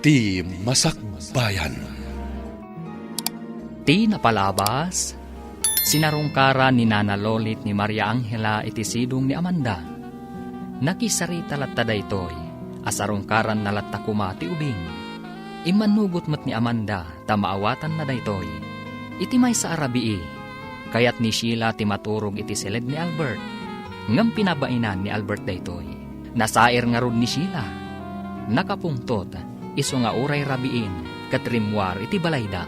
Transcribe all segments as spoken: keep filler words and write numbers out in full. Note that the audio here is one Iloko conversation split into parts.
Ti Masakbayan. Ti napalabas, sinarungkaran ni Nana Lolit ni Maria Angela iti sidong ni Amanda. Nakisarita latta daytoy, a sarungkaranna latta koma ti ubing. Immannugot met ni Amanda ta maawatanna daytoy. Iti maysa a rabii, kayat ni Sheila ti maturog iti siled ni Albert. Ngem pinabainan ni Albert daytoy. Nasair ngarud ni Sheila. Nakapungtot, isu nga uray rabiin ket rimmuar iti balayda.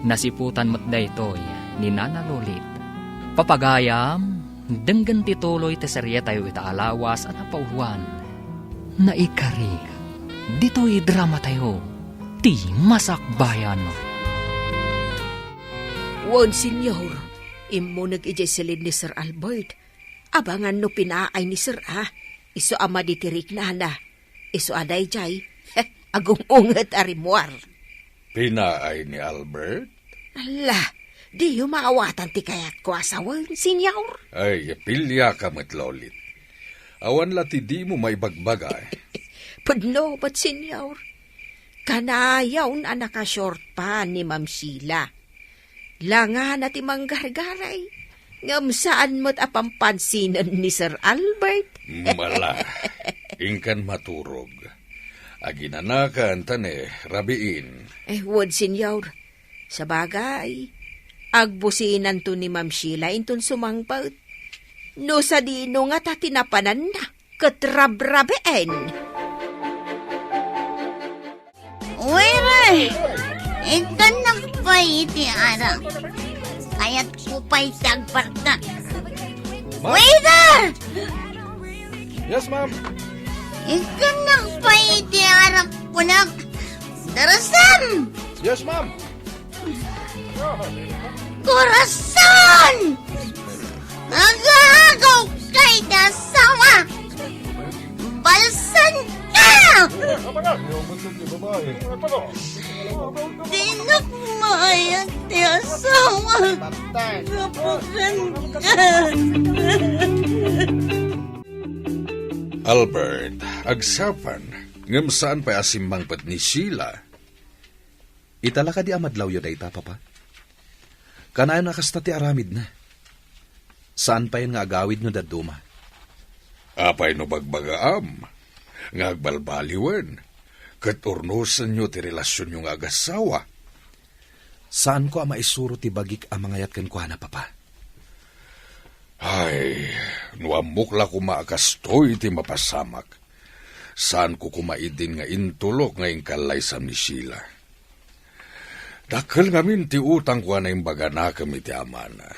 Nasiputan met daytoy ni Nana Lolit. Papagayam, denggen ti tuloy ti serietayo ita a lawas a napauloan. Naikari, ditoy dramatayo, Ti Masakbayan. Wen, Senyor, immuneg idiay siled ni Sir Albert. Abangan no pinaay ni Sir a, isu a madi ti riknana. Isu a daydiay, agum-unget a rimmuar. Pinaay ni Albert? Ala, diyo maawatan ti kayatko a sawen, Senyor. Ay, piliaka met, Lolit. Awan la ti dimo maibagbaga, eh. Pudno met, Senyor. Kanayon a naka-short pa ni Ma'am Sheila. Langana ti manggargaray, ngem saan met a pampansinan ni Sir Albert. Mala, inkan maturog. Aginanakan ta ne, rabiin. Eh, wen, Senyor. Sabagay, agbusinanto ni Ma'am Sheila inton sumangpet. No sadino ngata ti napananna ket rabrabien. Waiter! Ikkannak pay iti arak. Kayatko pay ti agpartak. Ma'am? Waiter! Yes, ma'am. Ikkannak pay iti arak, kunak. Darasam! Yes, ma'am. Corazon! Agaagaw kay ti asawa! Balsan ka! Dinak maayat ti asawa! Kapukan ka! Albert, agsapa, ngem saan pay a simmangpet ni Sheila. Ita la kadi a madlawyo dayta, Papa? Kanayon a kasta ti aramidna. Saan payen nga agawid no dadduma. Apay no bagbagaam nga agbalbaliwen ket urnosenyo ti relasionyo nga agassawa? Saanko a maisuro ti bagik a mangayat kenkuana, Papa. Ay, no ammok la koma a kastoy ti mapasamak, saanko koma idin nga intulok nga inkallaysam ni Sheila. Dakkel ngamin ti utangko a naimbaganakem iti amana.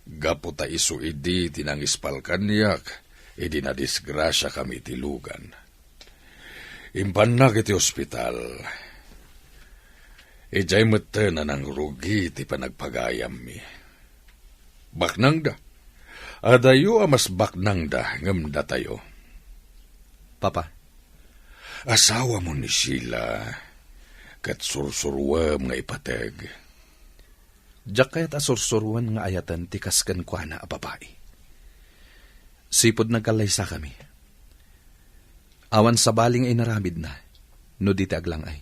Gapu ta isu idi ti nangispal kaniak idi nadisgrasiakami iti lugan. Impannak iti ospital. Idiay metten a nangrugi ti panagpagayammi. Baknangda. Adayo a mas baknangda ngem datayo. Papa. Asawamo ni Sheila, ket sursuruem nga ipateg. Diak kayat a sursuroen nga ayaten ti kas kenkuana a babai. Sipud nagkallaysakami, awan sabali nga inaramidna no di ti aglang-ay.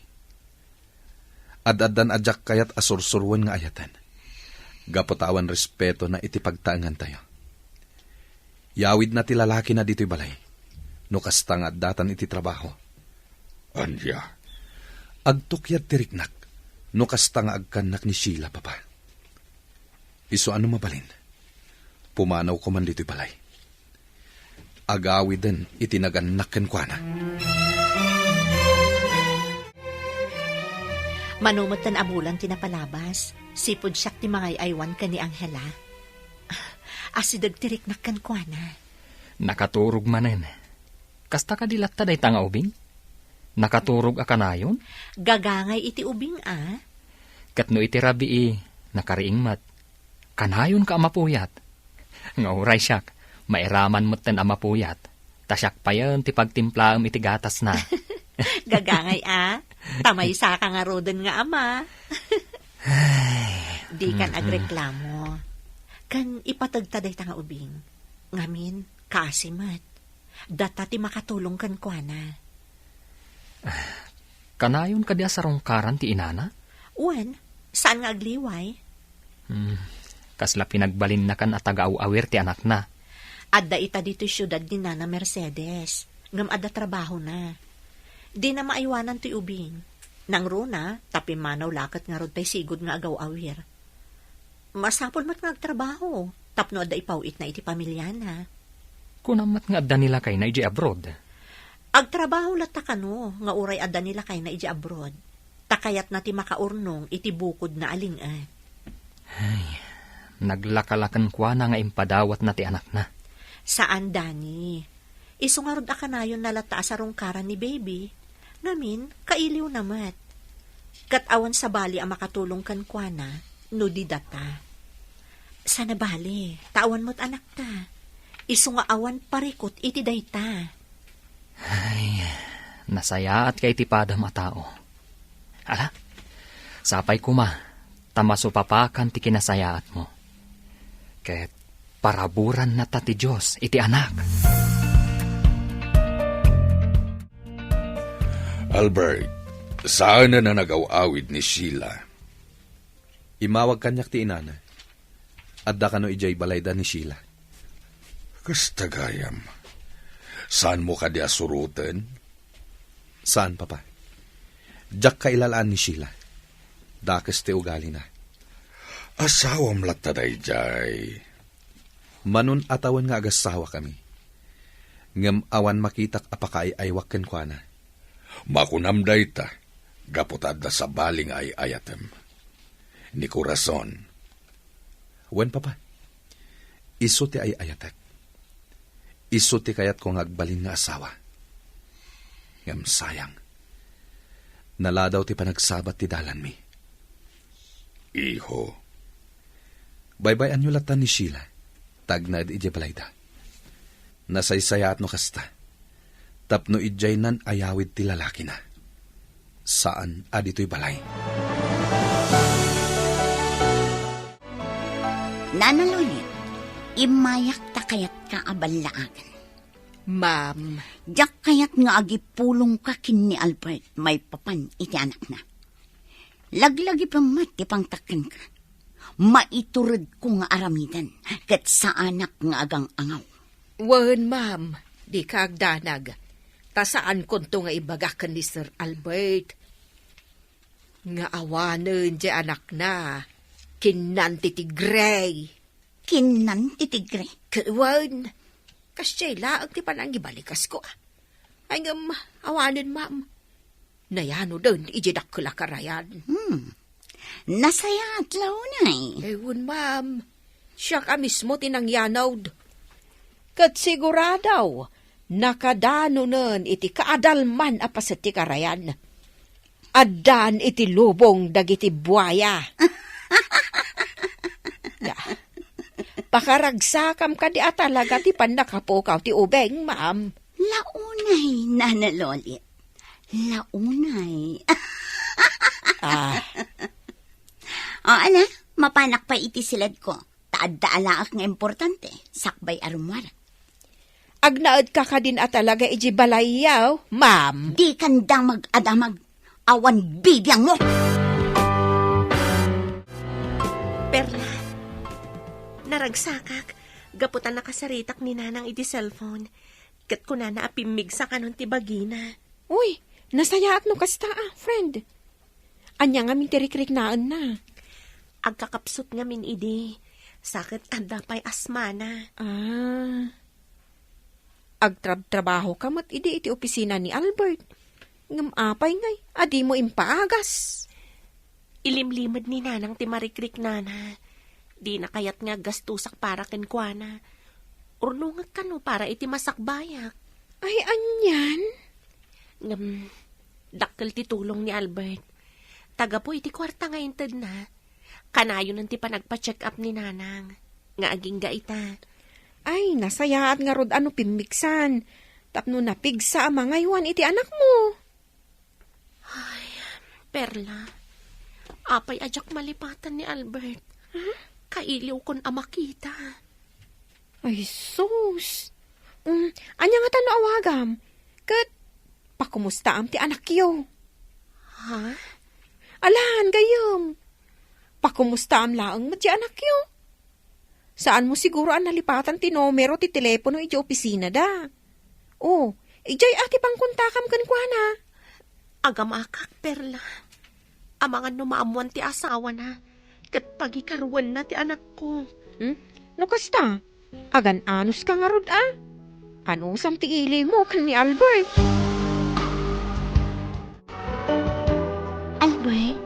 Ad-addan a diak kayat a sursuroen nga ayaten, gapu ta awan respetona iti pagtaengantayo. Yawidna ti lalakina ditoy balay, no kasta nga addatan iti trabaho. Ania? Agtukyad ti riknak, no kasta nga agkannak ni Sheila, Papa. Isu a no mabalin, pumanawko man ditoy balay. Agawiden iti nagannak kenkuana. Mano metten a bulan ti napalabas, sipud siak ti mangay-aywan ken ni Angela. Asideg ti riknak kenkuana. Nakaturog manen. Kasta kadi latta dayta nga ubing? Nakaturog a kanayon? Gagangay iti ubing a. Ket no iti rabii, nakariing met. Kanayonka a mapuyat. Nga uray siak, mairaman metten a mapuyat. Ta siak payen ti pagtimplaem iti gatasna. Gagangay a, ta maysaka ngaruden nga ama. Ay, dikan mhm. Agreklamo. Ken ipategta dayta nga ubing. Ngamin, kaasi met. Data ti makatulong kenkuana. Ah, Kanayon kadi a sarungkaran ti inana? Wen, saan nga agliway? Hmm, kasla pinagbalinnakan a taga-aw-awir ti anakna. Adda ita ditoy siudad ni Nana Mercedes, ngem adda trabahona. Dina maaywanan toy ubing. Nangruna, ta pimmanaw la ket ngarud tay sigud nga agaw-awir. Masapul met nga agtrabaho, tapno adda ipaw-itna iti pamiliana. Kunam met nga adda ni lakayna idiay abroad. Agtrabaho latta kano nga uray adda ni lakayna idiay abroad. Ta kayatna ti makaurnong iti bukodna a ling-et. Ay, naglakalaken kuana nga impadawatna ti anakna. Saan, Dani. Isu ngarud a kanayonna latta a sarungkaran ni baby. Ngamin, kailiwna met. Ket awan sabali a makatulong kenkuana no dida ta. Sana bali, ta awan met anakta. Isu nga awan parikut iti dayta. Ay, nasayaat kay ti padam a tao. Ala, sapay koma, ta masupapakan ti kinasayaatmo. Ket paraburanna ta ti Dios iti anak. Albert, saanen a nagaw-awid ni Sheila. Immawag kaniak ti inana. Adda kano idiay balayda ni Sheila. Kasta gayam. Saanmo kadi a suroten? Saan, Papa. Diak kailalaan ni Sheila. Dakes ti ugalina. Asawam latta daydiay. Manon a tawen nga agasawakami. Ngem awan makitak a pakaay-aywak kenkuana. Makunam dayta, gapu ta adda sabali nga ay-ayatem. Ni Corazon. Wen, Papa. Isu ti ay-ayatek. Isu ti kayatko nga agbalin nga asawa. Ngem sayang. Naladaw ti panagsabat ti dalanmi. Iho. Baybay-anyo latta ni Sheila, ta agnaed idiay balayda. Nasaysayaat no kasta. Tapno idiay nan-ayawid ti lalakina. Saan a ditoy balay. Nana Lolit, immayak ta kayatka a ballaagan. Ma'am. Diak kayat nga agipulongka ken ni Albert maipapan iti anakna. Laglagipem met ti pangtakkenka. Maituredko nga aramiden, ket saanak nga agang-angaw. Wen, ma'am, dika agdanag. Ta saankonto nga ibaga ken ni Sir Albert nga awanen ti anakna, kinnan ti tigre. Kinnan ti tigre? Ket wen, kasdiay laeng ti panangibalikas ko, a. Ay, ngem, awanen, ma'am. Nayanoden iti dakkel a karayan. Hmm. Nasayaat la unay. Eh, wen, ma'am. Siak a mismo ti nangyanod. Ket sigurado, nakadanonen iti kaadalman a paset ti karayan. Addan iti lubong dagiti buaya. Ya. Pakaragsakam kadi a talaga ti pannakapukaw ti ubing, ma'am. Launay, Nana Lolit. Launay. Ah. O, ala, mapanak pay iti siledko. Ta adda alaek nga importante, sakbay a rummuarek. Agnaedka kadin a talaga iti balayyo, ma'am? Dikan damag a damag. Awan bibiangmo! Perla, naragsakak, gapu ta nakasaritak ni Nanang iti cellphone. Ket kunana a pimmigsa kanon ti bagina. Uy, nasayaat no kasta, a, friend. Ania ngamin ti rikriknaenna? Agkakapsut ngamin idi, sa ket adda pay asmana. Ah. Agtrabtrabahoka met idi iti opisina ni Albert. Ngem apay ngay a dimo impaagas? Ilimlimed ni Nanang ti marikrikanana. Dina kayat nga aggastosak para kenkuana. Urnongek kano para iti masakbayak. Ay, anian? Ngem, dakkel ti tulong ni Albert. Ta gapu iti kuarta nga intedna, kanayonen ti panagpa-check-up ni Nanang nga agingga ita. Ay, nasayaat ngarud a no pimmigsan tapno napigsa a mangaywan iti anakmo. Ay, Perla, apay a diak malipatan ni Albert? Huh? Kailiwkon a makita. Ay, sus! Mm, ania ngata no awagam? Ket pakumustaam ti anakyo? Ha? Alan, gayyem. Pakumustaam laeng met ti anakyo. Saanmo siguro a nalipatan ti numero ti telepono iti opisinada. O, idiay a ti pangkontakam kenkuana. Agamakak, Perla. Amangan no maammoan ti asawana, ket pagikaruenna ti anakko. Hmm? No kasta, agan-anuska ngarud a? Anusam ti iliwmo ken ni Albert? Albert,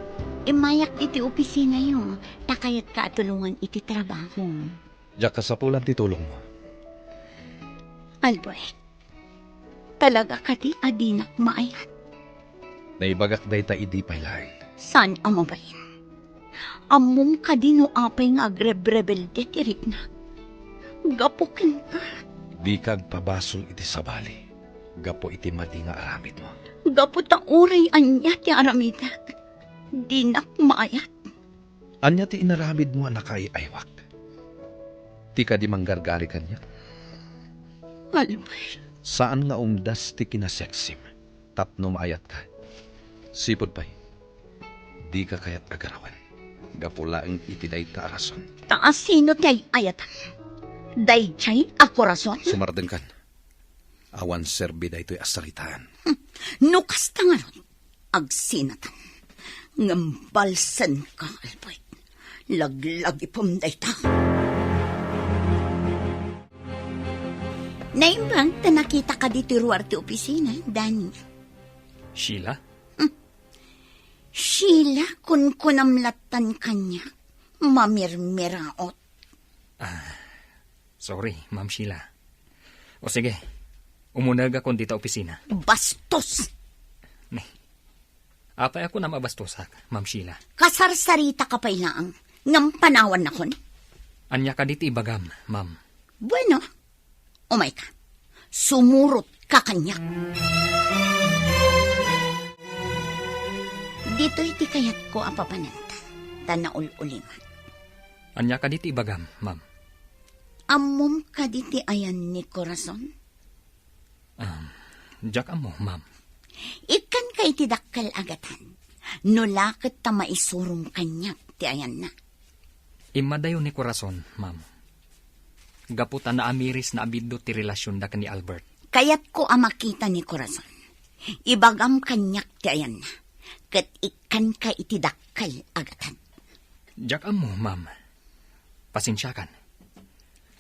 immayak iti opisinayo, ta kayatka a tulongan iti trabaho. Diak kasapulan ti tulongmo. Albert, talaga kadi a dinak maayat? Naibagak dayta idi pay laeng. Saan a mabalin? Ammom kadi no apay nga agrebrebelde ti riknak? Gapu kenka. Dika agpabasol iti sabali gapu iti madi nga aramidmo. Gapu ta uray ania ti aramidek, dinak maayat. Ania ti inaramidmo a nakaay-aywak? Ti kadi manggargari kaniak? Albert. Saan nga umdas ti kinaseksim tapno maayatka. Sipud pay, dika kayat a garawen gapu laeng iti dayta a rason. Ta asino ti ay-ayatam? Daydiay a korason? Sumardengkan. Awan serbi daytoy a saritaan. Hmm. No kasta ngarud, agsinatan. Ngem balsenka, Albert. Laglagipem dayta. Naimbag ta nakitaka ditoy ruar ti opisina, Danny. Sheila? Hmm. Sheila, kunkunam lattan kaniak. Mamirmiraot. Ah, sorry, Ma'am Sheila. O sige, umunegakon dita opisina. Bastos! Ne. Apay a kunam a bastosak, Ma'am Sheila? Kasarsaritaka pay laeng, ngem panawannakon? Ania kadi ti ibagam, ma'am? Bueno, umayka. Sumurotka kaniak. Ditoy ti kayatko a papananta, ta naul-ulimak. Ania kadi ti ibagam, ma'am? Ammom kadi ti ayan ni Corazon? Um, diak ammo, ma'am. Ikkanka iti dakkel a gatad. No la ket ta maisurom kaniak ti ayanna. Immadayo ni Corazon, ma'am. Gapu ta naamiris na a biddut ti relasionda ken ni Albert. Kayatko a makita ni Corazon. Ibagam kaniak ti ayanna. Ket ikkanka iti dakkel a gatad. Diak ammo, ma'am. Pasensiakan.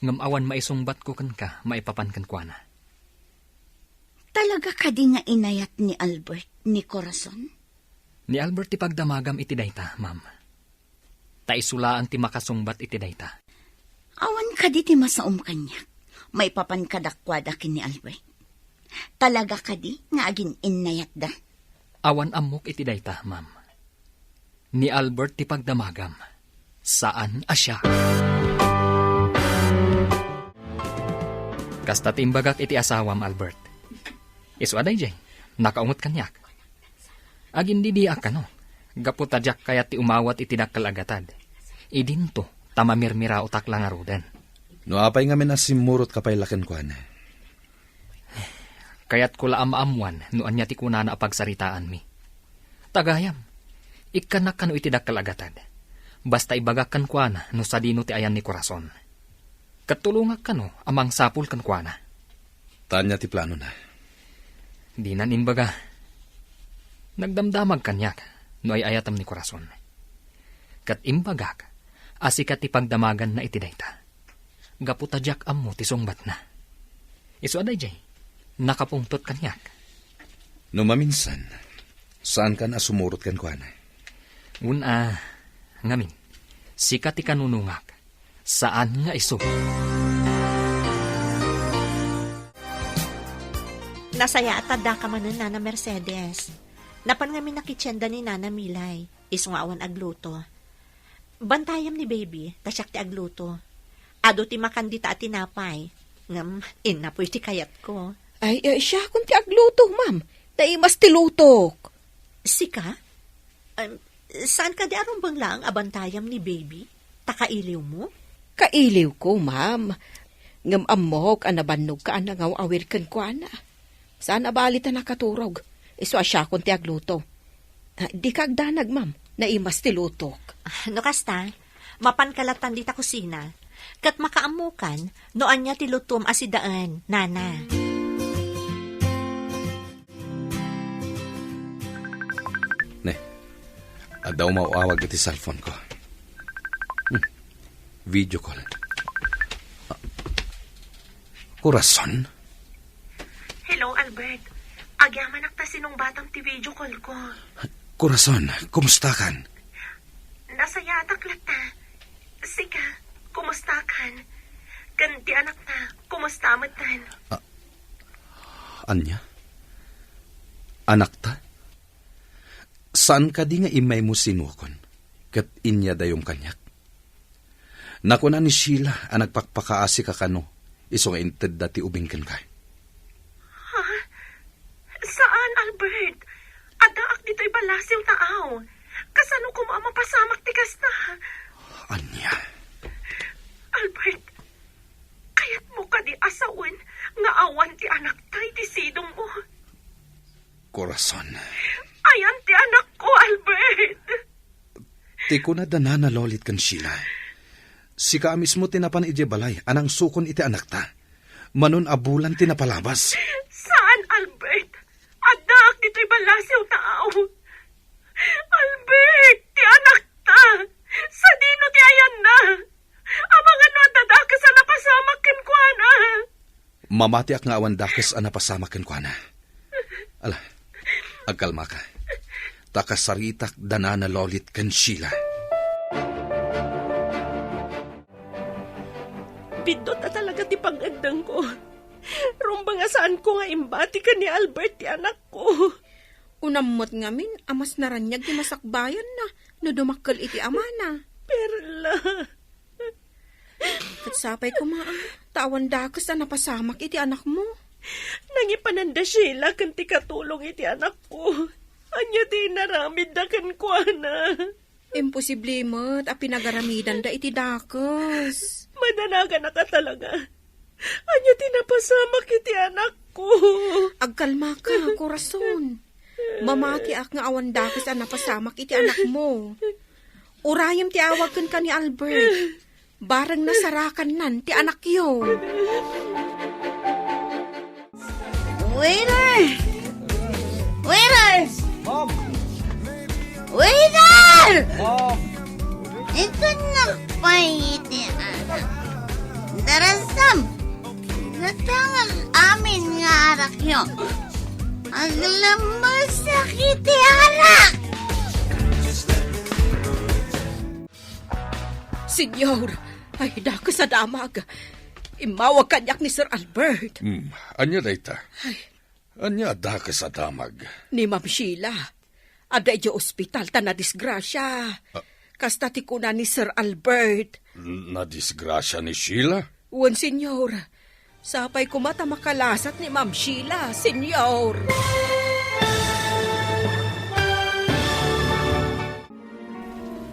Ngem awan maisungbatko kenka maipapan kenkuana. Talaga kadi nga inayat ni Albert ni Corazon? Ni Albert ti pagdamagam iti dayta, ma'am. Ta isu laeng ti makasungbat iti dayta. Awan kadi ti masaom kaniak maipapan kadakuada ken ni Albert? Talaga kadi nga agin-innayatda? Awan ammok iti dayta, ma'am. Ni Albert ti pagdamagam, saan a siak. Kasta ti imbagak iti asawam, Albert. Isu a daydiay, nakaungot kaniak. Agindidiak kano, gapu ta diak kayat ti umawat iti dakkel a gatad. Idinto, ta mamirmiraotak la ngaruden. No apay ngamin a simmurotka pay la kenkuana? Kayatko la a maammoan no ania ti kunana a pagsaritaanmi. Ta gayam, ikkanak kano iti dakkel a gatad. Basta ibagak kenkuana no sadino ti ayan ni Corazon. Ket tulongak kano a mangsapul kenkuana. Ta ania ti planona? Dinan imbaga. Nagdamdamag kaniak no ay-ayatem ni Corazon. Ket imbagak a sika ti pagdamaganna iti dayta. Gapu ta diak ammo ti sungbatna. Isu a daydiay, nakapungtot kaniak. No maminsan, saankan a sumurot kenkuana? Wen a, ngamin, sika ti kanunungak, saan nga isu. Nasayaat a daka manen, Nana Mercedes. Napan ngamin a kitchen da ni Nana Milay. Isu nga awan agluto. Bantayam ni baby, ta siak ti agluto. Adu ti makan dita a tinapay. Ngem, innapoy ti kayatko. Ay, eh, siakon ti agluto, ma'am. Naimas ti lutok. Sika? Em, saan kadi a rumbeng laeng a bantayam ni baby? Ta kailiwmo? Kailiwko, ma'am. Ngem ammok a nabannogka a nangaw-awir kenkuana. Saan a bali ta nakaturog. Isu a siakon ti agluto. Dika agdanag, ma'am. Naimas ti lutok. Ah, no kasta, mapanka lattan dita kusina, ket makaammokan no ania ti lutom a sidaen, nana. Ne, adda umaw-awag iti cellphone ko. Hmm, video call. Ah, Corazon? Hello, Albert. Agyamanak ta sinungbatam ti video call ko. Corazon, kumustakan? Nasayaatak latta. Sika, kumustakan? Ken ti anakta, kumusta metten? Ah, ania? Anakta? Saan kadi nga immaymo sinuakon, ket inyadayom kaniak? Nakuna ni Sheila a nagpakpakaasika kano, isu nga intedda ti ubing kenka. Ha? Saan, Albert? Addaak ditoy ballasiw ta aw. Kasano koma a mapasamak ti kasta? Ania? Albert, kayatmo kadi a sawen nga awan ti anakta iti sidongmo? Corazon. Ayan ti anakko, Albert. Ti kuna da Nana Lolit ken Sheila, sika a mismo ti napan idiay balay a nangsukon iti anakta. Manon a bulan ti napalabas. Saan, Albert? Addaak ditoy ballasiw ta aw. Albert, ti anakta. Sadino ti ayanna? Amangan no adda dakes a napasamak kenkuana. Mamatiak nga awan dakes a napasamak kenkuana. Ala, agkalmaka. Ta kasaritak da Nana Lolit ken Sheila. Biddut a talaga ti pangeddengko. Rumbeng a saanko nga imbati ken ni Albert ti anakko. Unam met ngamin a mas naraniag ti masakbayanna no dumakkel iti amana. Perla. Ket sapay koma, ah, ta awan dakes a napasamak iti anakmo. Nangipanan da Sheila ken ti katulong iti anakko. Ania ti inaramidda kenkuana? Imposible met a pinagaramidanda iti dakes. Madanaganaka talaga. Ania ti napasamak iti anakko? Agkalmaka, Corazon. Mamatiak nga awan dakes a napasamak iti anakmo. Urayem ti awag kenka ni Albert. Bareng nasarakannan ti anakyo. Waiter! Waiter! Ma'am! Waiter! Ma'am! Ikan nakpay iti arak. Darasam! Datang amin nga arakyo. Aglamusak iti arak! Senyor, ay, dakes a damag. Immawag kaniak ni Sir Albert. Hmm, ania dayta? Ay. Ania a dakes a damag? Ni Ma'am Sheila. Adda idiay ospital ta nadisgrasia. Ah. Kasta ti kuna ni Sir Albert. N-, nadisgrasia ni Sheila? Wen, senyor. Sapay koma ta makalasat ni Ma'am Sheila, senyor.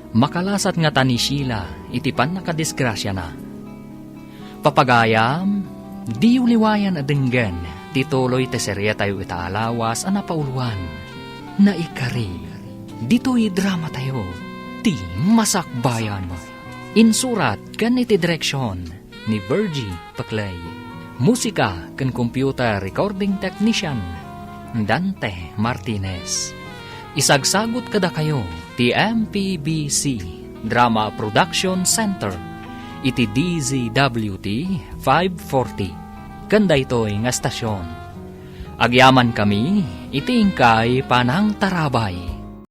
Makalasat ngata ni Sheila iti pannakadisgrasiana. Papagayam, diyo liwayan a denggen ti tuloy ti serietayo ita a lawas a napauluan, Naikari. Ditoy dramatayo, Ti Masakbayan. Insurat ken iti direksion ni Virgie Peclay. Musika ken computer recording technician, Dante Martinez. Isagsagut kadakayo ti M P B C Drama Production Center iti D Z W T five forty. Ken daytoy nga estasion, agyamankami iti inkay panangtarabay.